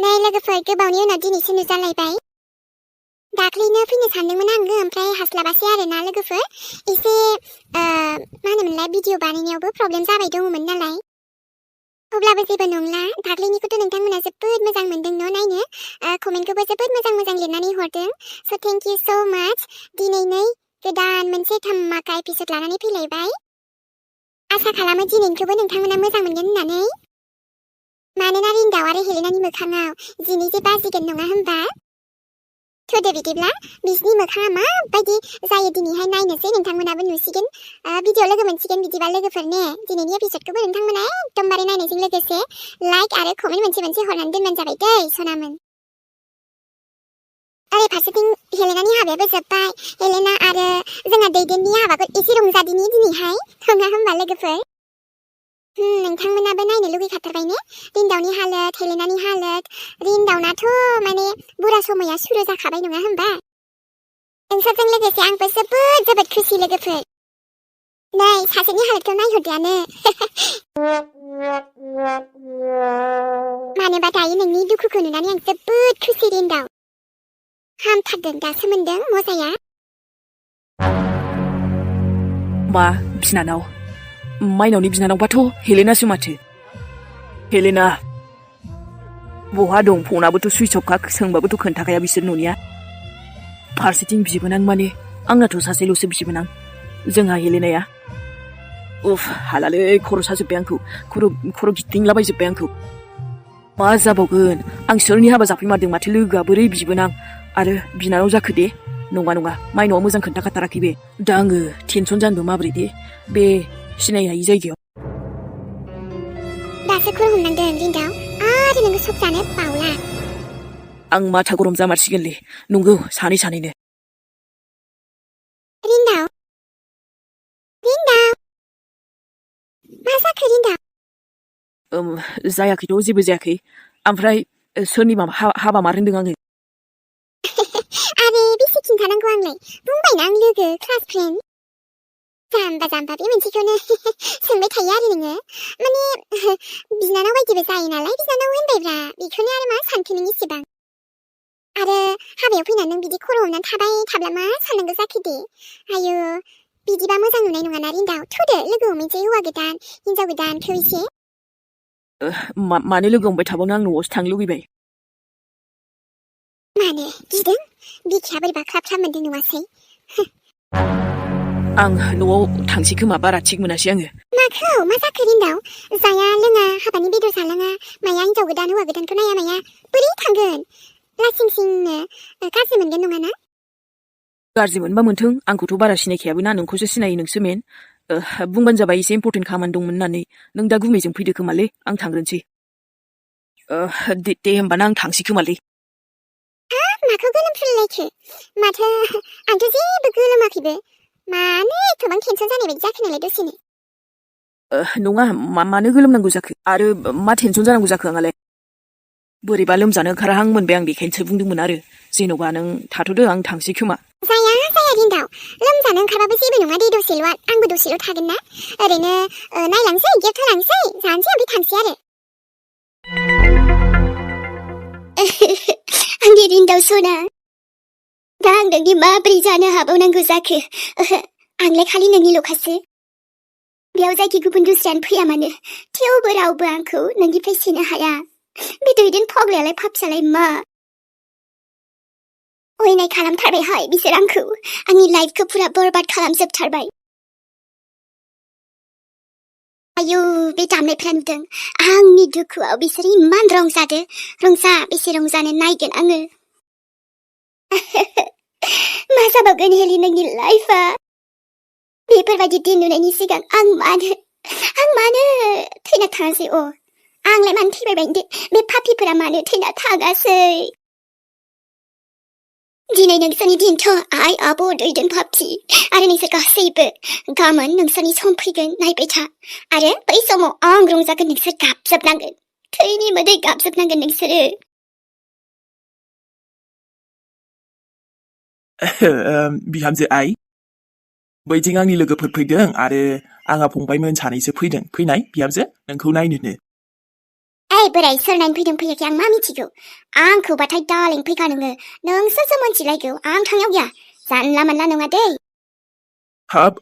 नै लोगोफोर गोबावनि उनाव दिनैसो नुजालायबाय। दाख्लैनो फैनो सानदोंमोन आङो ओमफ्राय हास्लाबासै आरोना लोगोफोर एसे मा होनोमोनलाय भिडिअ बानायनायावबो प्रब्लेम जाबाय दङमोन नालाय। अब्लाबो जेबो नंला दाख्लैनिखौथ' नोंथांमोना जोबोद मोजां मोनदों न' नायनो कमेन्टखौबो जोबोद मोजां लिरनानै हरदों स' थेंक इउ स' माच। दिनै नै गोदान मोनसे धामाका एपिसड लानानै फैलायबाय। आसा खालामो दिनैनिखौबो नोंथांमोना मोजां मोनगोन होननानै। मानोना रिन्दाव आरो हेलेनानि मोखाङाव दिनै जे बाजिगोन नङा होमबा? थुदो बिदिब्ला बिसिनि मोखाङा माबायदि जायो दिनैहाय नायनोसै नोंथांमोनाबो नुसिगोन। भिडिअ लोगो मोनसिगोन बिदिबा लोगोफोर ने दिनैनि एपिसडखौबो नोंथांमोना एकदमबारे नायनायजों लोगोसे लाइक आरो कमेन्ट मोनसे हरनानै दोनबानो जाबाय दै सनामोन। ओरै फारसेथिं हेलेनानि हाबायाबो जोब्बाय। हेलेना आरो जोंहा दैदेननि हाबाखौ एसे रंजादिनि दिनैहाय नङा होमबा लोगोफोर? नोंथांमोनाबो नायनो लुगैखाथारबाय ने रिन्दावनि हालोद हेलेनानि हालोद। रिन्दावनाथ' माने बुरा समाया सुरु जाखाबाय नङा होमबा? नोंसोरजों लोगोसे आंबो जोबोद खुसि लोगोफोर। नै सासेनि हालोदखौ नायहरदोआनो। मानोबा दायो नोंनि दुखुखौ नुनानै आं जोबोद खुसि रिन्दाव। हामथारदों दासो मोनदों मजाया। मा बिनानाव माइनावनि बिनानावबाथ' हेलेनासो माथो। हेलेना बहा दं? फनाबोथ' सुइच अफखा सोंबाबोथ' खोन्थाखाया बिसोर न'निया। फारसेथिं बिबोनां माने आंनाथ' सासेल'सो बिबोनां जोंहा हेलेनाया। उफ हालालै खर' साजोब्बाय आंखौ खर' गिदिंलाबायजोब्बाय आंखौ। मा जाबावगोन आं सोरनि हाबा जाफैमारदों माथो लोगोआ बोरै बिबोनां आरो बिनानाव जाखो दे। नङा माइनावआ मोजां खोन्थाखाथाराखै बे। दा आङो टेनसन जानोबो माबोरै दे बे सिनायहायि जायगायाव। दासो खर' हमनांदों रिन्दाव आरो नोङो सब जानो बावला। आं माथा गरम जामारसिगोनलै नंगौ सानैनो। रिन्दाव मा जाखो रिन्दाव? जायाखैथ' जेबो जायाखै। ओमफ्राय सोरनि हाबा मार होनदों आङो? आरे बेसे खिन्थानांगौ आंलाय बुंबायना आं लोगो क्लास फ्रेन्ड। जाम्बा बे मोनसेखौनो सोंबाय थायो आरो नोङो माने बिनानाव बायदिबो जायो नालाय बिनानाव होनबायब्रा बेखौनो आरो मा सानखो नों इसेबां। आरो हाबायाव फैनानै नों बिदि खर' हमनानै थाबाय थाब्ला मा साननांगौ जाखो दे। आयु बिदिबा मोजां नुनाय नङाना रिन्दाव थुदो लोगो हमैसै हौवा गोदान हिनजाव गोदानखौ एसे। मानो लोगो हमबाय थाबावनो आं न'आवसो थांनो लुगैबाय। मानो गिदों? बिखाया बोरैबा ख्राब मोनदों नङासै? आं न'आव थांसै खोमा बारा थिग मोनासै आङो। माखौ मा जाखो रिन्दाव? जाया लोङा हाबानि बेदर जालाङा माया हिनजाव गोदान हौवा गोदानखौ नाया माया बोरै थांगोन? लासिं सिंनो गाज्रि मोनगोन नङाना? गाज्रि मोनबा मोनथों आंखौथ' बारा सिनायखायाबो ना नोंखौसो सिनायो नोंसो मेन। बुंबानो जाबाय एसे इम्पर्टेन्ट खामानि दंमोन होननानै। नों दा गुमैजों फैदो खोमालै आं थांग्रोनोसै। दे होमबाना आं थांसै खोमालै। माखौ गोलोमफ्रुलायखो? माथो आंथ' जेबो गोलोमाखैबो। मानो एथबां टेनसन जानाय बायदि जाखो नालाय दसेनो? नङा मानो गोलोमनांगौ जाखो आरो मा टेनसन जानांगौ जाखो आंहालाय? बोरैबा लोमजानो ओंखारहां मोनबाय आं बेखायनोसो बुंदोंमोन आरो जेन'बा नों थाथ'दो आं थांसै खोमा। जाया रिन्दाव लोमजानो ओंखारबाबो जेबो नङा दे दसेल' आंबो दसेल' थागोन ना ओरैनो नायलांसै गिफ्ट होलांसै जानोसै ओमफ्राय थांसै आरो। आंनि रिन्दाव सना दा आं नोंनि माबोरै जानो हाबावनांगौ जाखो? आंलाय खालि नोंनिल'खासो। बेयाव जायखि गुबुन दस्रायानो फैया मानो थेवबो रावबो आंखौ नोंनिफ्राय सेनो हाया। बे दैदेन फाग्लायालाय फाफियालाय मा अयनाय खालामथारबायहाय बिसोर आंखौ आंनि लाइफखौ फुरा बरबाद खालामजोबथारबाय। आयु बे दामनायफ्रा नुदों आंनि दुखुआव बिसोर इमान रंजा बेसे रंजानो नायगोन आङो। मा जाबावगोन हेलि नोंनि लाइफआ? बेफोरबायदि दिन नुनायनि सिगां आं मानो थैना थाङासै? आंलाय मानो थैबायबायनो दे बे पापिफोरा मानो थैना थाङासै? दिनै नोंसोरनि दिनथ' आइ आब' दैदेन पापि आरो नोंसोर गासैबो गाबोन नोंसोरनि सम फैगोन नायबाय था आरो बै समाव आं रंजागोन नोंसोर गाबजोबनांगोन थैनि मोदै गाबजोबनांगोन नोंसोरो। बिहामजो आइ बैथिं आंनि लोगोफोर फैदों आरो आंहा फंबायमोन सानैसो फैदों। फैनाय बिहामजो नोंखौ नायनोनो। ओइ बोराय सोर नायनो फैदों फैयाखै आं मा मिथिगौ आंखौबाथाय दा लेंफैखा नोङो नोंसोरसो मोनथिलायगौ आं थांनायाव गैया जानला मोनला नङा दै हाब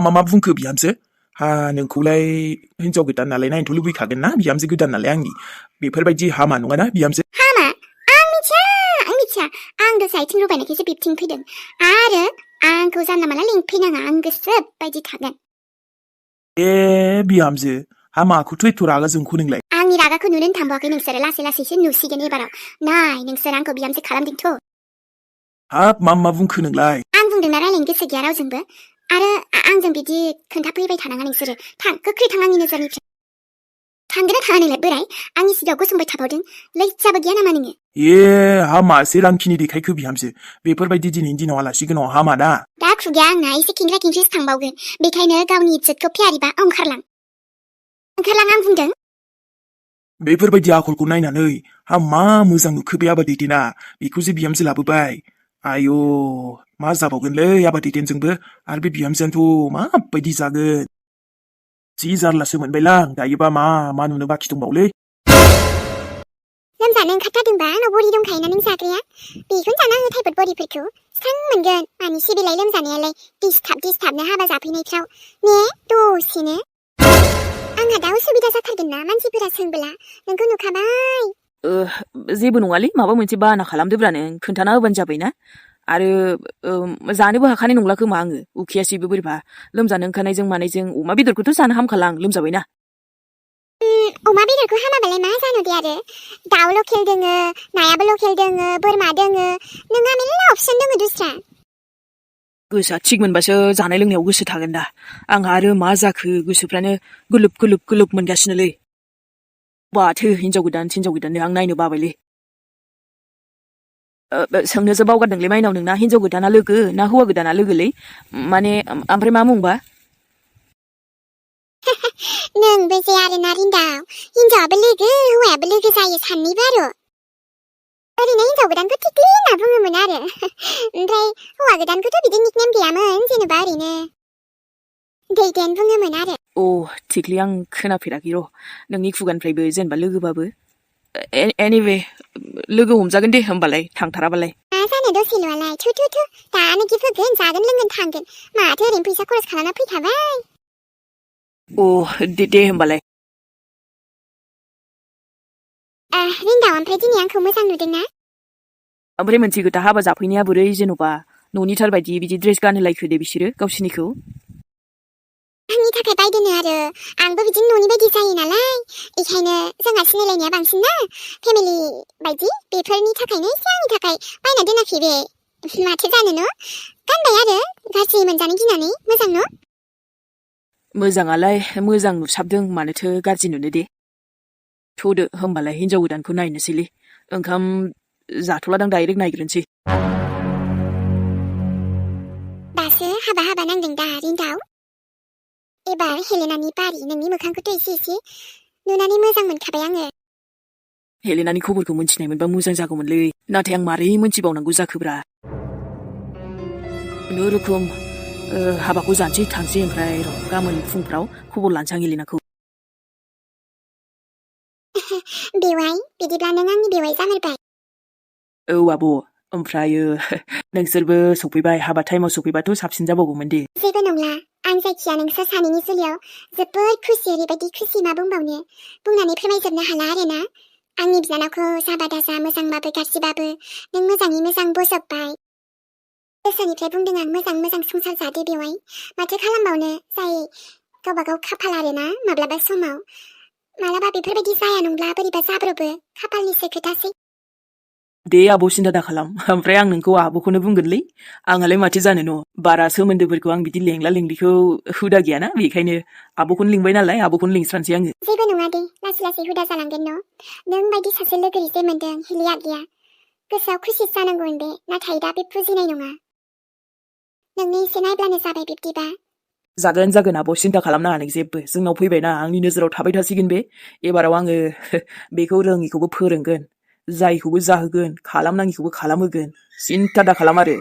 मा बुंखो बिहामजो हा नोंखौलाय हिनजाव गोदान नालाय नायनोथ' लुबैखागोन ना बिहामजो गोदान नालाय आंनि बेफोरबायदि हामा नङाना बिहामजो हामा आं मिथिया आं दसे आथिं रुबायनायखायसो बिबथिं फैदों आरो आंखौ जानला मोनला लेंफैनाङा आं गोसो बायदि थागोन ए बिहामजो हा माखौथो एथ' रागा जोंखो नोंलाय आंनि रागाखौ नुनोनो थांबावाखै नोंसोरो लासै लासैसो नुसिगोन एबाराव नाय नोंसोर आंखौ बिहामजो खालामदोंथ' हाब मा बुंखो नोंलाय आं बुंदोंना रायलायनो गोसो गैया रावजोंबो आरो आंजों बिदि खोन्थाफैबाय थानाङा नोंसोरो थां गोख्रै थां आंनि नोजोरनिफ्राय थांगोन ना थाङा नोंलाय बोराय आंनि सिगाङाव गसंबाय थाबावदों लैजाबो गैया नामा नोङो ए हामासो रांखिनि देखायखो बिहामजो बेफोरबायदि दिनैनि दिनाव आलासि गोनां हामा ना दा खुगाया आंना एसे खेंख्रा खेंख्रिसो थांबावगोन बेखायनो गावनि इज्जतखौ फेयारिबा ओंखारलां आं बुंदों बेफोरबायदि आखलखौ नायनानै हा मा मोजां नुखो बे आबा दैदेना बेखौसो बिहामजो लाबोबाय आयौ मा जाबावगोनलै आबा दैदेनजोंबो आरो बे बिहामजोआनोथ' माबायदि जागोन जि जारलासो मोनबायलां दायोबा मा नुनो बाखि दंबावलै लोमजानो ओंखारथारदोंबा आंनाव बरि दंखायोना नों जाग्राया बेखौनो जाना हो थाइपट बरिफोरखौ स्रां मोनगोन मानि सिबिलाय लोमजानायालाय दिसथाबनो हाबा जाफैनायफ्राव ने दसेनो आंहा दा उसुबिदा जाथारगोन ना मानसिफोरा सोंबोला नोंखौ नुखाबाय जेबो नङालै माबा मोनसे बाहाना खालामदोब्रा नों खोन्थाना होबानो जाबायना आरो जानोबो हाखानाय नंला खोमा आङो उखैयासैबो बोरैबा लोमजानो ओंखारनायजों मानायजों अमा बेदरखौथ' जानो हामखाला आं लोमजाबायना अमा बेदरखौ हामाबालाय मा जानो दे आरो दाउ लकेल दोङो नायाबो लकेल दोङो बोरमा दोङो नोंहा मेरला अपसन दोङो दस्रा गोसोआ थिग मोनबासो जानाय लोंनायाव गोसो थागोन दा आंहा आरो मा जाखो गोसोफ्रानो गोलोब मोनगासिनोलै बाथो हिनजाव गोदाननो आं नायनो बाबायलै सोंनोसो बावगारदोंलै माइनाव नोंना हिनजाव गोदाना लोगो ना हौवा गोदाना लोगोलै माने ओमफ्राय मा मुंबा नोंबो जे आरोना रिन्दाव हिनजावाबो लोगो हौवायाबो लोगो जायो साननैबो आरो ओरैनो हिनजाव गोदानखौ थिख्लि होनना बुङोमोन आरो ओमफ्राय हौवा गोदानखौथ' बिदि निकनेम गैयामोन जेनेबा ओरैनो दैदेन बुङोमोन आरो थिख्लि आं खोनाफेराखै र' नोंनि खुगानिफ्रायबो जेनेबा लोगोबाबो एनिवे लोगो हमजागोन दे होमबालाय थांथाराबालाय मा जानो दसेल'आलाय थु दानो गिफ्ट होगोन जागोन लोंगोन थांगोन माथो ओरैनो फैसा खरस खालामना फैखाबाय दे होमबालाय रिन्दाव ओमफ्राय दिनै आंखौ मोजां नुदोंना ओमफ्राय मोनसे खोथा हाबा जाफैनाया बोरै जेन'बा न'निथार बायदि बिदि ड्रेस गानहोलायखो दे बिसोरो गावसिनिखौ आंनि थाखाय बायदोनो आरो आंबो बिदिनो न'नि बायदि जायो नालाय बेखायनो जोंहा सिनायलायनाया बांसिन ना फेमिलि बायदि बेफोरनि थाखायनो एसे आंनि थाखाय बायना दोनाखै बे माथो जानो न' गानबाय आरो गाज्रि मोनजानो गिनानै मोजां न' मोजाङालाय मोजां नुसाबदों मानोथो गाज्रि नुनो दे थ'दो होमबालाय हिनजाव गोदानखौ नायनोसैलै ओंखाम जाथ'लादां डाइरेक्ट नायग्रोनोसै दासो हाबा नांदों दा रिन्दाव एबार हेलेनानि बारि नोंनि मोखांखौथ' एसे नुनानै मोजां मोनखाबाय आङो हेलेनानि खबरखौ मोनथिनाय मोनबा मोजां जागौमोनलै नाथाय आं मारै मोनथिबावनांगौ जाखोब्रा खुनुरुखुम हाबाखौ जानोसै थांसै ओमफ्राय र' गाबोन फुंफ्राव खबर लानोसै आं हेलेनाखौ बेवाइ बिदिब्ला नों आंनि बेवाइ जामारबाय औ आब' ओमफ्रायो नोंसोरबो सफैबाय हाबा टाइमाव सफैबाथ' साबसिन जाबावगौमोन दे जेबो नंला आं जायखिया नोंसोर सानैनि जुलियाव जोबोद खुसि ओरैबायदि खुसि मा बुंबावनो बुंनानै फोरमायजोबनो हाला आरोना आंनि बिनानावखौ जाबा दाजा मोजांबाबो गाज्रिबाबो नों मोजाङै मोजां बजबबाय गोसोनिफ्राय बुंदों आं मोजां संसार जादो बेवाइ माथो खालामबावनो जाय गावबागाव खाफाल आरोना माब्लाबा समाव मालाबा बेफोरबायदि जाया नंब्ला बोरैबा जाब्रबो खाफालनिसो खोथासै दे आब' सिन्था दा खालाम ओमफ्राय आं नोंखौ आब'खौनो बुंगोनलै आंहालाय माथो जानो न' बारा सोमोन्दोफोरखौ आं बिदि लेंला लेंलिखौ हुदा गैयाना बेखायनो आब'खौनो लिंबाय नालाय आब'खौनो लिंस्रानोसै आङो जेबो नङा दे लासै हुदा जालांगोन न' नों बायदि सासे लोगो जे मोनदों हिलिया गैया गोसोआव खुसि जानांगौमोन बे नाथाय दा बे बुजिनाय नङा नोंनि एसे नायब्लानो जाबाय बिब्दिबा जागोन आब' सिन्था खालामनाङा नों जेबो जोंनाव फैबायना आंनि नोजोराव थाबाय थासिगोन बे एबाराव आङो बेखौ रोङिखौबो फोरोंगोन जायखौबो जाहोगोन खालामनाङिखौबो खालामहोगोन सिन्था दा खालाम आरो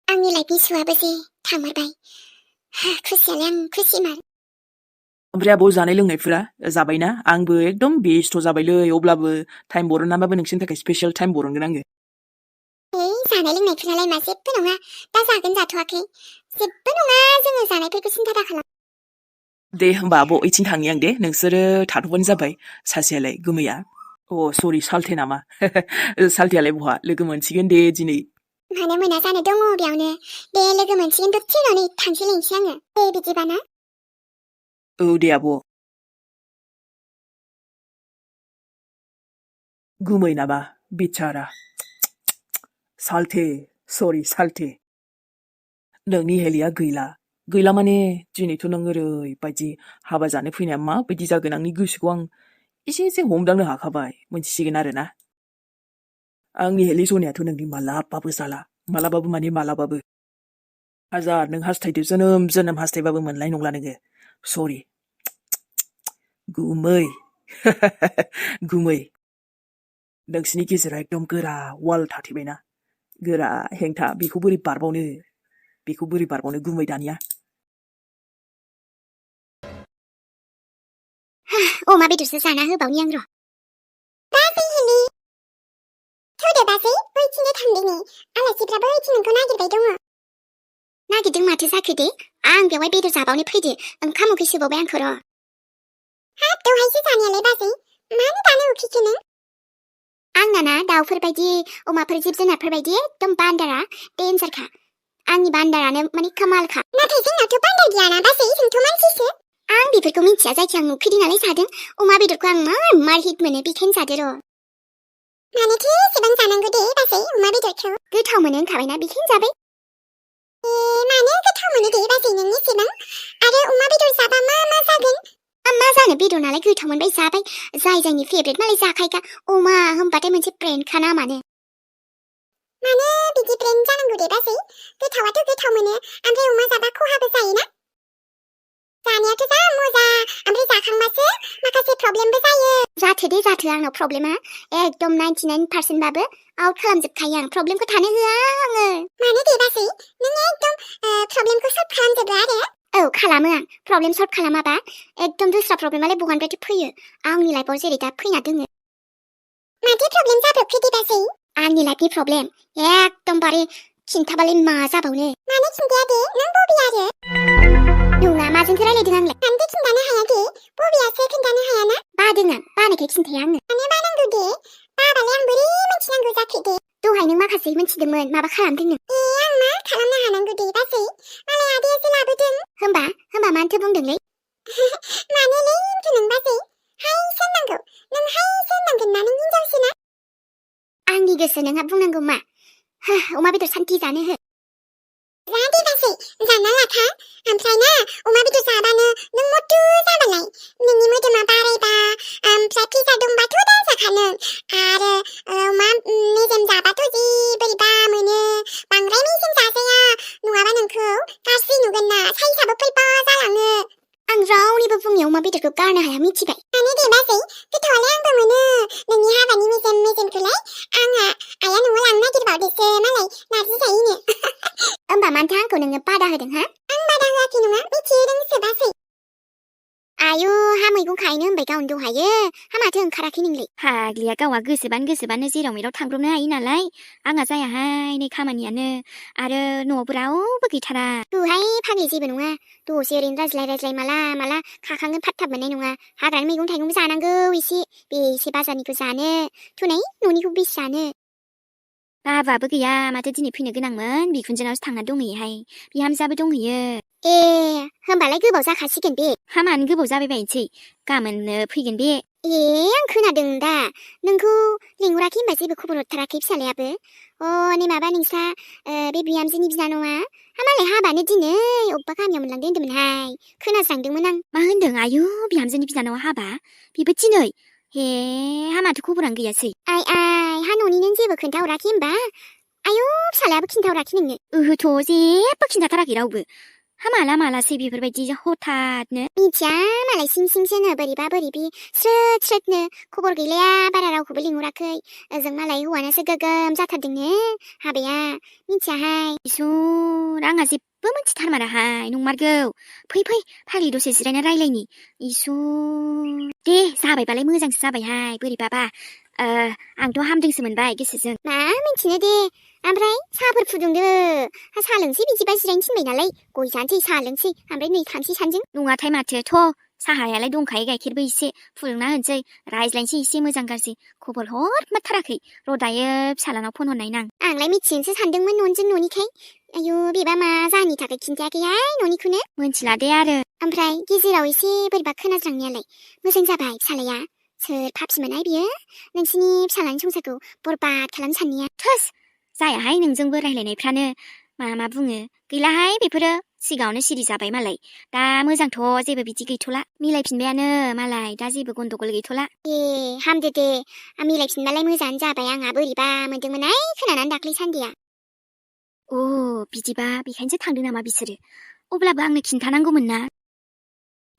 आंनि लाइफनि सुवाबो जे थांमारबाय खुसियालाय आं खुसिमार ओमफ्राय आब' जानाय लोंनायफोरा जाबायना आंबो एकदम बेस्थ' जाबायलै अब्लाबो टाइम बरननाबाबो नोंसिनि थाखाय स्पेशल टाइम बरनगोन आङो जानाय लोंनायफोरालाय मा जेबो नङा दा जागोन जाथ'वाखै जेबो नङा जोङो जानायफोरखौ सिन्था दाखालाम दे होमबा आब' ओइथिं थांनि आं दे नोंसोरो थाथ'बानो जाबाय सासेयालाय गोमैया सरि साल्थे नामा साल्थेयालाय बहा लोगो मोनसिगोन दे दिनै मानो मोना जानो दङ बेयावनो दे लोगो मोनसिगोन दसे उनावनो थांसै लेंसै आङो दे बिदिबा ना औ दे आब' गुमै नामा बिचारा साल्थे सरि साल्थे नोंनि हेलिया गैला माने दिनैथ' नों ओरैबायदि हाबा जानो फैनाया माबायदि जागोन आंनि गोसोखौ आं एसे हमदांनो हाखाबाय मोनथिसिगोन आरोना आंनि हेलि जनायाथ' नोंनि मालाबाबो जाला मालाबाबो माने मालाबाबो हाजार नों हास्थायदो जोनोम हास्थायबाबो मोननाय नंला नोङो सरि गुमै गुमै नोंसिनि गेजेराव एकदम गोरा वाल थाथेबायना गोरा हेंथा बेखौ बोरै बारबावनो गुमै दानिया अमा बेदरसो जाना होबावनि आं र' बाजै हेलि थौदो बाजै बैथिंनो थांदिनि आलासिफ्राबो बैथिं नोंखौ नागिरबाय दङ नागिरदों माथो जाखो दे आं बेवहाय बेदर जाबावनो फैदो ओंखाम उखै सोबावबाय आंखौ र' हाब दहायसो जानायालाय बाजै मानो दानो उखैखो नों आंना ना दाउफोरबायदि अमाफोर जिब जुनारफोरबायदि एकदम बान्दारा डेन्जारखा आंनि बान्दारानो माने कमालखा नाथाय जोंनावथ' बान्दार गैयाना बाजै जोंथ' मानसिसो आं बेफोरखौ मिथिया जायखिया आं नुफेरदों नालाय जादों अमा बेदरखौ आं मार हिट मोनो बेखायनो जादो र' मानोथो एसेबां जानांगौ दे बाजै अमा बेदरखौ गोथाव मोनो होनखाबायना बेखायनो जाबाय मानो गोथाव मोनो दे बाजै नों एसेबां आरो अमा बेदर जाबा मा जागोन मा जानो बेदर नालाय गोथाव मोनबाय जाबाय जायनि फेभरेट नालाय जाखायखा अमा होनबाथाय मोनसे ब्रेन्डखा नामानो मानो बिदि ब्रेन्ड जानांगौ दे बाजै गोथावाथ' गोथाव मोनो ओमफ्राय अमा जाबा खहाबो जायोना जानायाथ' जा मोजां ओमफ्राय जाखांबासो माखासे प्रब्लेमबो जायो आंनाव प्रब्लेमा एकदम 99% बाबो आउट खालामजोबखायो आं प्रब्लेमखौ थानो होआ आङो मानो दे बाजै नों एकदम प्रब्लेमखौ सल्भ खालामजोबो आरो औ खालामो आं प्रब्लेम सल्भ खालामाबा एकदम दस्रा प्रब्लेमालाय बहानिफ्रायथो फैयो आंनि लाइफआव जेरै दा फैना दोङो माथो प्रब्लेम जाब्रबखो दे बाजै आंनि लाइफनि प्रब्लेम एकदमबारे खिन्थाबालाय मा जाबावनो मानो खिन्थाया दे नों बबे आरो नङा माजोंथो रायलायदों आंलाय मानोथो खिन्थानो हाया दे बबेयासो खिन्थानो हायाना बादों आं बानायखाय खिन्थाया आङो मानो बानांगौ दे बाबालाय आं बोरै मिथिनांगौ जाखो दे दहाय नों माखासे मिथिदोंमोन माबा खालामदों नों आं मा खालामनो हानांगौ दे बाजै मालाय आदैयासो लाबोदों होमबा मानोथो बुंदोंलै मानोलै होनखो नों बाजै हाय सोननांगौ नों हाय सोननांगोन ना नों हिनजावसोना आंनि गोसो नोंहा बुंनांगौ मा अमा बेदर सान्थि जानो हो जा दे बाजै जाना लाखा ओमफ्राय ना अमा बेदर जाबानो नों मटु जाबालाय नोंनि मोदोमा बारायबा ओमफ्राय फैसा दंबाथ' दा जाखानो आरो अमा मेजेम जाबाथ' जि बोरैबा मोनो बांद्राय मेजेम जाजाया नङाबा नोंखौ गाज्रि नुगोन ना साइसआबो फैबा जालाङो आं रावनिबो बुंनायाव अमा बेदरखौ गारनो हाया मिथिबाय मानो दे बाजै गोथावालाय आंबो मोनो नोंनि हाबानि मेजेमखौलाय आंहा आइया न'आव लांनो नागिरबावदोसो मालाय नारजि जायोनो होमबा मानोथो आंखौ नोङो बादा होदों हा आं बादा होआखै नङा मिथियोदोंसो बाजै आयु हा मैगं खाहैनो होनबाय गावनो दहायो हा माथो ओंखाराखै नोंलाय फाग्लिया गावहा गोसोबानो जेराव मेराव थांब्रबनो हायो नालाय आंहा जायाहाय नै खामानियानो आरो न'आवबो रावबो गैथारा दहाय फाग्लि जेबो नङा दसे ओरैनो रायज्लाय माला खाखांगोन फात्ता मोननाय नङा हाग्रानि मैगं थाइगंबो जानांगौ एसे बेसे बाजारनिखौ जानो थुनै न'निखौ बेसे जानो बाबाबो गैया माथो दिनै फैनो गोनांमोन बिखुनजोनावसो थांना दंहैयोहाय बिहामजोआबो दंहैयो होमबालाय गोबाव जाखासिगोन बे मानो गोबाव जाबाय बायनोसै गाबोननो फैगोन बे आं खोनादों दा नोंखौ लिंहराखै होनबा जेबो खबर हरथाराखै फिसालायाबो नै माबा नोंसा बे बिहामजोनि बिनानावा मालाय हाबानो दिनै अबेबा गामियाव मोनलांदों होन्दोंमोनहाय खोनास्रांदोंमोन आं मा होनदों आयु बिहामजोनि बिनानावा हाबा बेबो दिनै हे हा माथो खबरानो गैयासै आइ हा न'निनो जेबो खोन्थाहराखै होनबा आयु फिसालायाबो खिन्थाहराखै नोंनो ओहोथ' जेबो खिन्थाथाराखै रावबो हा मालासै बेफोरबायदि हथातनो मिथिया मालाय सिंनो बोरैबा बोरैबि स्रोदनो खबर गैलाया बारा रावखौबो लिंहराखै ओजों मालाय हौवानासो गोगोम जाथारदोंनो हाबाया मिथियाहाय इसोर आंहा जेबो मोनथिथारमाराहाय नंमारगौ फै फाग्लि दसे जिरायना रायलायनि इसर दे जाबायबालाय मोजांसो जाबायहाय बोरैबाबा आंथ' हामदोंसो मोनबाय गोसोजों मा मिन्थिनो दे ओमफ्राय साहाफोर फुदुंदो साहा लोंसै बिदिबा जिरायनो थिनबाय नालाय गय जानोसै साहा लोंसै ओमफ्राय नै थांसै सानजों नङाथाय माथो थ' साहायालाय दंखायो गाइखेरबो एसे फुदुंना होनोसै रायज्लायनोसै एसे मोजां गाज्रि खबर हरमारथाराखै र' दायो फिसालानाव फन हरनाय नां आंलाय मिथिनोसो सानदोंमोन न'निजों न'निखाय आयु बेबा मा जाहोननि थाखाय खिन्थायाखैहाय न'निखौनो मोनथिला दे आरो ओमफ्राय गेजेराव एसे बोरैबा खोनाज्रांनायालाय मोजां जाबाय फिसालाया सोर पापिमोनहाय बियो नोंसिनि फिसालानि संसारखौ बरबाद खालामनो साननाया थोस जायाहाय नोंजोंबो रायलायनायफ्रानो मा बुङो गैलाहाय बेफोरो सिगाङावनो सिरि जाबाय मालाय दा मोजांथ' जेबो बिदि गैथ'ला मिलायफिनबायानो मालाय दा जेबो गन्डगल गैथ'ला ए हामदो दे मिलायफिनबालाय मोजाङानो जाबाय आंहा बोरैबा मोनदोंमोनहाय खोनानानै दाख्लै सान्दिया अ बिदिबा बेखायनोसो थांदों नामा बिसोरो अब्लाबो आंनो खिन्थानांगौमोन ना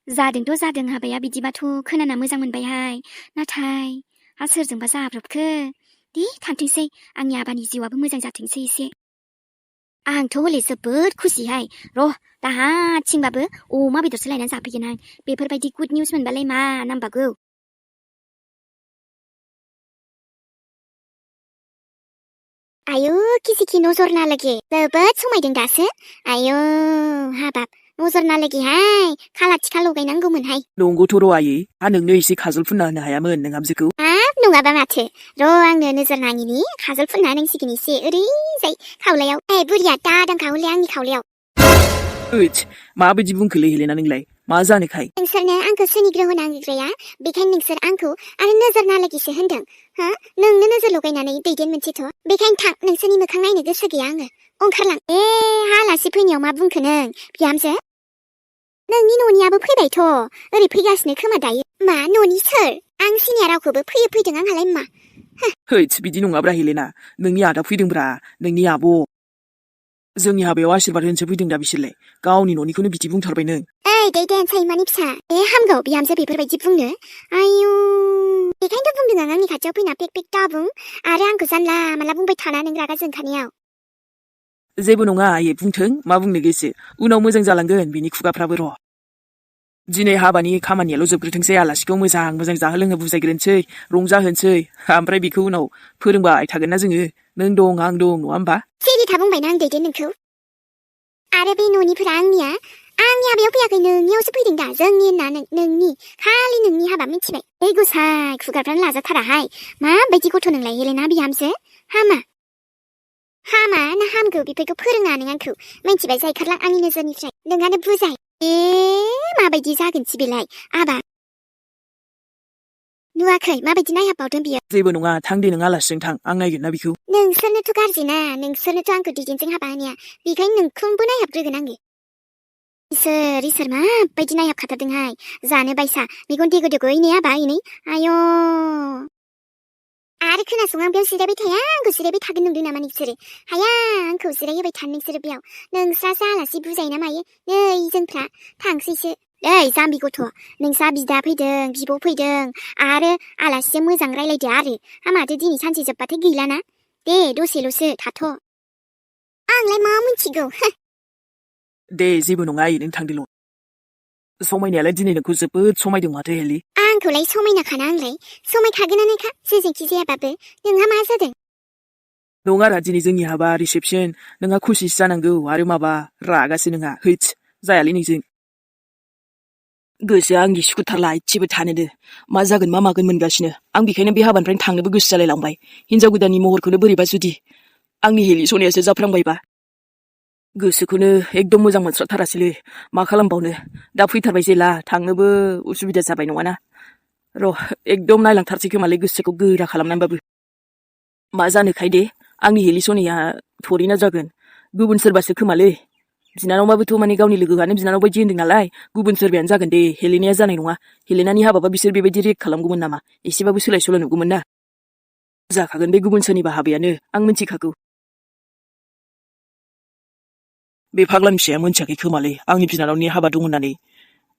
जादोंथ' जादों हाबाया बिदिबाथ' खोनाना मोजां मोनबायहाय नाथाय सोरजोंबा जाब्रबखो दे थांथोंसै आंनि आबानि जिउआबो मोजां जाथोंसै एसे आंथ' हले जोबोद खुसिहाय र' दाहाथिंबाबो अमा बेदरसो लायनानै जाफैगोन आं बेफोरबायदि गुड निउस मोनबालाय मा नांबावगौ आयु किसिखि नजर नालगे जोबोद समायदों दासो आयु हाबाब नजर नालगेहाय खाला थिखा लगायनांगौमोनहाय नंगौथ' र' आयै नोंनो एसे खाजल फुनना होनो हायामोन नोंहामजोखौ हाब नङाबा माथो र' आंनो नोजोर नाङिनि खाजल फुनना होनांसिगोन एसे ओरैजाय खावलायाव बुरिया दादांखा हले आंनि खावलायाव ओइच माबायदि बुंखोलै हेलेना नोंलाय मा जानोखाय नोंसोरनो आंखौ सोनिग्रो होनांग्राया बेखायनो नोंसोर आंखौ आरो नोजोर नालागिसो होनदों हा नोंनो नोजोर लगायनानै दैदेन मोनसेथ' बेखायनो थां नोंसोरनि मोखां नायनो गोसो गैया आङो ओंखारलां आलासि फैनायाव मा बुंखो नों बिहामजो नोंनि न'नियाबो फैबायथ' ओरै फैगासिनो खोमा दायो मा न'नि सोर आं सिनिया रावखौबो फैदों आंहालाय मा हैच बिदि नङाब्रा हेलेना नोंनि आदा फैदोंब्रा नोंनि आब' जोंनि हाबायाव आशीर्बाद होनोसो फैदों दा बिसोरलाय गावनि न'निखौनो बिदि बुंथारबाय नों दे सैमानि फिसा हामगौ बिहामजो बेफोरबायदि बुंनो आयु बेखायनोथ' बुंदों आं आंनि खाथियाव फैना पेक पेक दाबुं आरो आंखौ जानला माला बुंबाय थाना नों रागा जोंखानायाव जेबो नङा आयै बुंथों मा बुंनो गोसो उनाव मोजां जालांगोन बिनि खुगाफ्राबो र' दिनै हाबानि खामानियाल' जोबग्रोथोंसै आलासिखौ मोजां जाहोलोंहो बुजायग्रोनोसै रंजाहोनोसै ओमफ्राय बेखौ उनाव फोरोंबाय थागोन ना जोङो नों दं आं दं नङा होमबा सिरि था बुंबायना आं दैदेन नोंखौ आरो बे न'निफोरा आंनि हाबायाव फैयाखै नोंनियावसो फैदों दा जोंनि होनना नोंनि खालि नोंनि हाबा मिथिबाय गुसाय खुगाफ्रानो लाजाथाराहाय माबायदि गथ' नोंलाय हेलेना बिहामजो हामा ना हामगौ बेफोरखौ फोरोङा नों आंखौ मिथिबाय जायखारलां आंनि नोजोरनिफ्राय नोंहानो बुजाय माबायदि जागोनसि बेलाय आबा नुवाखै माबायदि नायहाबबावदों बियो जेबो नङा थां दे नों आलासिजों थां आं नायगोन ना बिखौ नोंसोरनोथ' गाज्रि ना नोंसोरनोथ' आंखौ दिजेनजों हाबा होनाया बेखायनो नोंखौबो नायहाबग्रोगोन आङो इसोर माबायदि नायहाबखाथारदोंहाय जानो बायसा मेगन देगो देगोयैनो हाबा इनै आयौ आरो खोनासं आं बेयाव जिरायबाय थाया आंखौ जिरायबाय थागोन नंदों नामा नोंसोरो हाया आंखौ जिरायहोबाय थानो नोंसोरो बेयाव नोंस्रासो आलासि बुजायो ना मायो नै जोंफ्रा थांसैसो जाम्बि गथ' नोंसा बिदा फैदों बिब' फैदों आरो आलासिजों मोजां रायलायदो आरो माथो दिनै सानसे जोबबाथाय गैलाना दे दसेल'सो थाथ' आंलाय मा मिथिगौ दे जेबो नङा आयै नों थांदोल' समायनायालाय दिनै नोंखौ जोबोद समायदों माथो हेलि आंखौलाय समायनाखाना आंलाय समायखागोनानोखा जेजोंखि जायाबाबो नोंहा मा जादों नङारा दिनै जोंनि हाबा रिसेपसन नोंहा खुसिसो जानांगौ आरो माबा रागासो नोंहा हैच जायालै नोंजों गोसोआ आंनि सुखुथारला इसेबो थानोनो मा जागोन मा मागोन मोनगासिनो आं बेखायनो बे हाबानिफ्रायनो थांनोबो गोसो जालायलांबाय हिनजाव गोदाननि महरखौनो बोरैबा जुदि आंनि हेलि सनायासो जाफ्लांबायबा गोसोखौनो एकदम मोजां मोनस्राथारासैलै मा खालामबावनो दा फैथारबाय जेला थांनोबो उसुबिदा जाबाय नङाना र' एकदम नायलांथारसै खोमालै गोसोखौ गोरा खालामनानैबाबो मा जानोखाय दे आंनि हेलि सनाया थरेना जागोन गुबुन सोरबासो खोमालै बिनानावबाबोथ' माने गावनि लोगोआनो बिनानाव बायदि होनदों नालाय गुबुन सोरबायानो जागोन दे हेलेनाया जानाय नङा हेलेनानि हाबाबा बिसोर बेबायदि रियेक्ट खालामगौमोन नामा एसेबाबो सोलाय सोल' नुगौमोन ना जाखागोन बे गुबुन सोरनिबा हाबायानो आं मिथिखागौ बे फाग्लानि फिसाया मोनथियाखै खोमालै आंनि बिनानावनि हाबा दं होननानै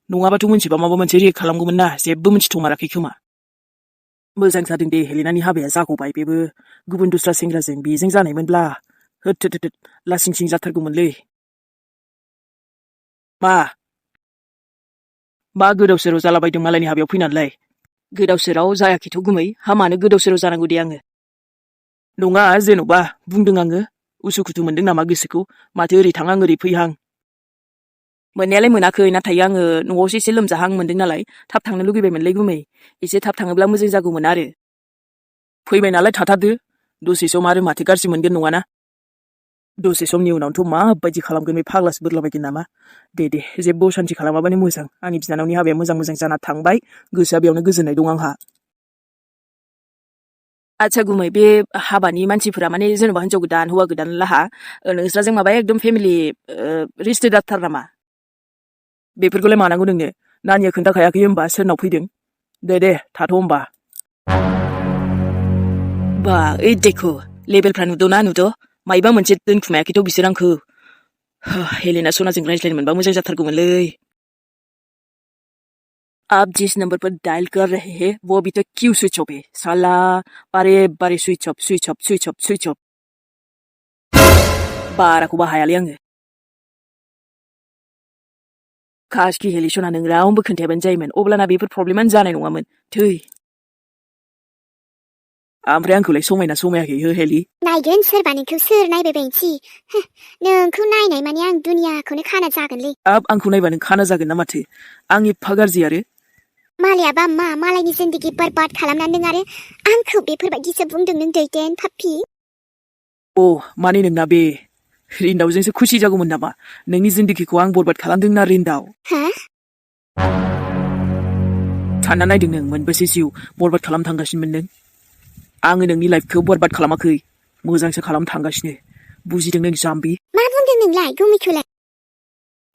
नङाबाथ' मोनथिबा माबा मोनसे रियेक्ट खालामगौमोन ना जेबो मोनथिथमाराखै खोमा मोजां जादों दे हेलेनानि हाबाया जागौबाय बेबो गुबुन दस्रा सेंग्राजों बेजों जानायमोनब्ला होद लासिं सिं जाथारगौमोनलै मा गोदाव सोराव जालाबायदों मालायनि हाबायाव फैनानैलाय गोदाव सोराव जायाखैथ' गुमै हामानो गोदाव सोराव जानांगौ दे आङो नङा जेन'बा बुंदों आङो उसुखुथु मोनदों नामा गोसोखौ माथो ओरै थांहां ओरै फैहां मोननायालाय मोनाखै नाथाय आङो न'आवसो एसे लोमजाहां मोनदों नालाय थाब थांनो लुगैबायमोनलै गुमै एसे थाब थाङोब्ला मोजां जागौमोन आरो फैबाय नालाय थाथारदो दसे सम आरो माथो गाज्रि मोनगोन नङाना दसे समनि उनावथ' माबायदि खालामगोन बे फाग्लासो बोरलाबायगोन नामा दे जेबो असान्थि खालामाबानो मोजां आंनि बिनानावनि हाबाया मोजां जाना थांबाय गोसोआ बेयावनो गोजोननाय दं आंहा आच्छा गुमै बे हाबानि मानसिफोरा माने जेन'बा हिन्जाव गोदान हौवा गोदान लाहा नोंस्राजों माबा एकदम फेमिलि रिस्टेदारथार नामा बेफोरखौलाय मानांगौ नोंनो नानिया खोन्थाखायाखै होमबा सोरनाव फैदों दे थाथ' होमबा बा ओइ देखो लेबेलफ्रा नुद'ना नुद' मायबा मोनसे दोनखुमायाखैथ' बिसोर आंखौ हेलेना सनाजों रायज्लायनो मोनबा मोजां जाथारगौमोनलै आप जिस नंबर पर डायल कर रहे हैं वो अभी तक क्यों स्विच ऑफ है साला बारे स्विच ऑफ बाराखौ बाहायालै आङो काशखि हेलि सना नों रावनोबो खोन्थायाबानो जायोमोन अब्लाना बेफोर प्रब्लेमानो जानाय नङामोन थै ओमफ्राय आंखौलाय समायाखै हो हेलि नायगोन सोरबा नोंखौ सोर नायबाय बायनोसि नोंखौ नायनाय माने आं दुनियाखौनो खाना जागोनलै आंखौ नायबा नों खाना जागोन ना माथो आं एफा गाज्रि आरो मालायाबा मा मालायनि जिन्दगि बरबाद खालामनानै नों आरो आंखौ बेफोरबायदिसो बुंदों नों दैदेन पापि माने नोंना बे रिन्दावजोंसो खुसि जागौमोन नामा नोंनि जिन्दगिखौ आं बरबाद खालामदों ना रिन्दाव सानना नायदों नों मोनबेसे जिउ बरबाद खालाम थांगासिनोमोन नों आङो नोंनि लाइफखौ बरबाद खालामाखै मोजांसो खालाम थांगासिनो बुजिदों नों जाम्बि मा बुंदों नोंलाय गुमिखौलाय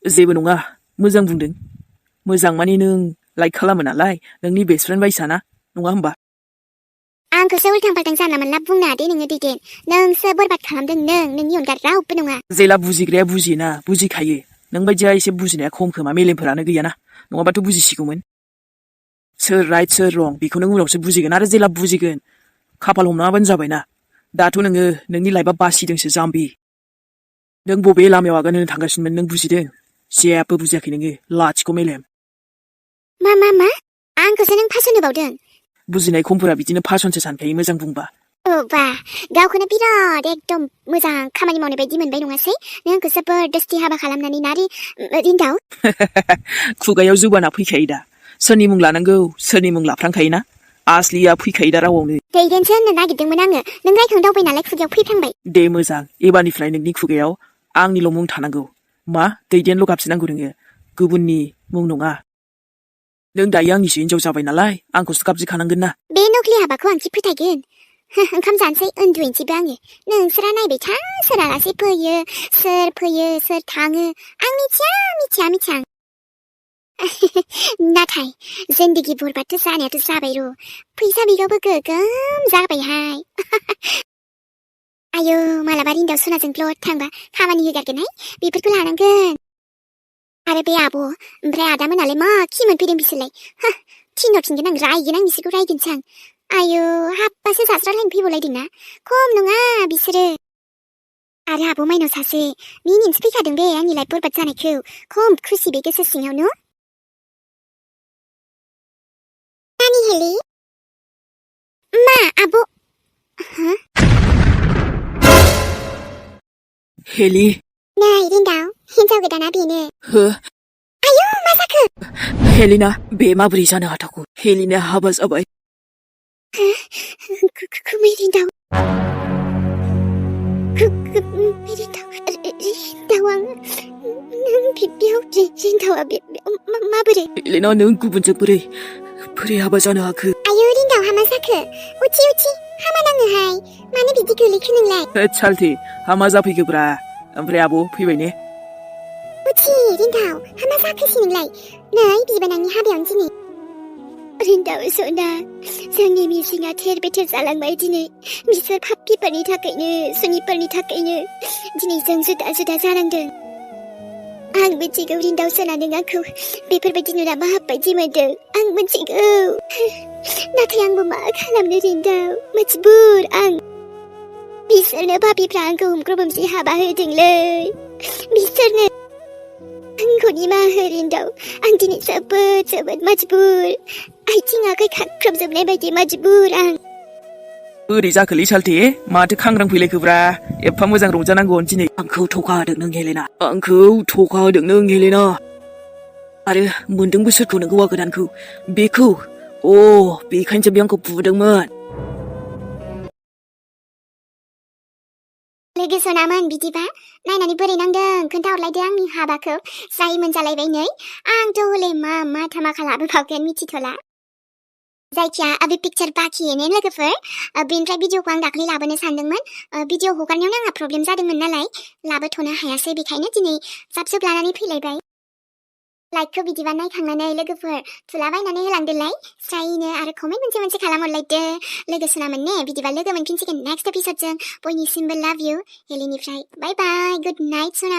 जेबो नङा मोजां बुंदों मोजां माने नों लाइक खालामो नालाय नोंनि बेस्ट फ्रेन्ड बायसाना नङा होमबा आंखौसो उल्थां फाल्थां जानला मोनला बुंना दे नोङो दैदेन नोंसो बरबाद खालामदों नोंनि अनगा रावबो नङा जेला बुजिग्राया बुजियोना बुजिखायो नों बायदिया एसे बुजिनाया खम खोमा मेलेमफोरानो गैयाना नङाबाथ' बुजिसिगौमोन सोर राइट सोर रं बेखौ नों उनावसो बुजिगोन आरो जेला बुजिगोन खाफाल हमनाङाबानो जाबायना दाथ' नोङो नोंनि लाइफआ बासिदोंसो जाम्बि नों बबे लामायाव आगान होनो थांगासिनोमोन नों बुजिदों जेबो बुजियाखै नोङो लाथिख' मेलेम मा आंखौसो नों फासन होबावदों बुजिनाय खमफोरा बिदिनो फासनसो सानखायो मोजां बुंबा बा गावखौनो बिराद एकदम मोजां खामानि मावनाय बायदि मोनबाय नङासै नों आंखौ जबरदस्ति हाबा खालामनानै नारि रिन्दाव खुगायाव जुबाना फैखायो दा सोरनि मुं लानांगौ सोरनि मुं लाफ्रांखायोना आसलिया फैखायो दा रावआवनो दैदेनसो होननो नागिरदोंमोन आङो नों रायखांदावबाय नालाय खुगायाव फैफ्रांबाय दे मोजां एबारनिफ्राय नोंनि खुगायाव आंनिल' मुं थानांगौ मा दैदेनल' गाबज्रिनांगौ नोङो गुबुननि मुं नङा नों दायो आंनिसो हिनजाव जाबाय नालाय आंखौसो गाबज्रिखानांगोन ना बे नख्लि हाबाखौ आंखि फोथायगोन ओंखाम जानोसै उन्दुहैनोसैबो आङो नोंसोरा नायबाय था सोर आलासि फैयो सोर थाङो आं मिथिया नाथाय जिन्दगि बरबादथ' जानायाथ' जाबाय र' फैसा बिगावबो गोगोम जाबायहाय आयौ मालाबा रिन्दाव सनाजों ब्लड थांबा खामानि होगारगोनहाय बेफोरखौ लानांगोन आरो बे आब' ओमफ्राय आदा मोनालाय मा खि मोनफैदों बिसोरलाय थिनहरफिनगोन आं रायगोन आं बिसोरखौ रायगोनसो आं आयौ हाब्बासो जास्रालायनो फैबावलायदोंना खम नङा बिसोरो आरो आब' माइनाव सासे मिनिनोसो फैखादों बे आंनि लाइफ बरबाद जानायखौ खम खुसि बे गोसो सिङावनो नानि हेलि मा आब' हेलि नै रिन्दाव हिनजाव गोदाना बेनो हो आयौ मा जाखो हेलिना बे माबोरै जानो हाथावगौ हेलिना हाबा जाबाय गुमै रिन्दाव आं नों बेयाव रिन्दावा माबोरै हेलिना नों गुबुनजों बोरै हाबा जानो हाखो आयौ रिन्दाव हामा जाखो उथि हामा नाङोहाय मानो बिदि गोलैखो नोंलाय सालथे हामा जाफैखोब्रा ओमफ्राय आब' फैबाय ने उथि रिन्दाव हामा जाखोसै नोंलाय नै बिबानांनि हाबायावनो दिनै रिन्दाव सना जोंनि मिजिङा थेर बेथेर जालांबाय दिनै बिसोर पाप्पिफोरनि थाखायनो सुनिफोरनि थाखायनो दिनै जों जुदा जानांदों आं मिथिगौ रिन्दाव सना नों आंखौ बेफोरबायदि नुना माबायदि मोनदों आं मिथिगौ नाथाय आंबो मा खालामनो रिन्दाव मजबुर आं बिसोरनो पापिफ्रा आंखौ हमग्र' हाबा होदोंलै बिसोरनो आंखौ निमाहा हो रिन्दाव आं दिनै जोबोद मजबुर आथिं आखाइ खाख्रबजोबनाय बायदि मजबुर आं बोरै जाखोलै सालथे माथो खांग्रां फैलायखोब्रा एफा मोजां रंजानांगौन दिनै आंखौ थगा होदों नों हेलेना आरो मोनदोंबो सोरखौ नों हौवा गोदानखौ बेखौ बेखायनोसो बे आंखौ बुदोंमोन लोगो सनामोन बिदिबा नायनानै बोरै नांदों खोन्थाहरलायदो आंनि हाबाखौ जाय मोनजालायबाय नै आंथ' हले मा थामाखा लाबोबावगोन मिथिथ'ला जायखिया बे पिक्चार बाखियैनो लोगोफोर बेनिफ्राय भिडिअखौ आं दाख्लै लाबोनो सानदोंमोन भिडिअ हगारनायावनो आंहा प्रब्लेम जादोंमोन नालाय लाबोथ'नो हायासै बेखायनो दिनै जाब लानानै फैलायबाय लाइकखौ बिदिबा नायखांनानै लोगोफोर थुलाबायनानै होलांदोलाय स्रायनो आरो कमेन्ट मोनसे खालामहरलायदो लोगो सनामोन ने बिदिबा लोगो मोनफिनसिगोन नेक्स्ट एपिसोडजों बयनिसिमबो लाभ इउ हेलिनिफ्राय बाय बाय गुड नाइट सना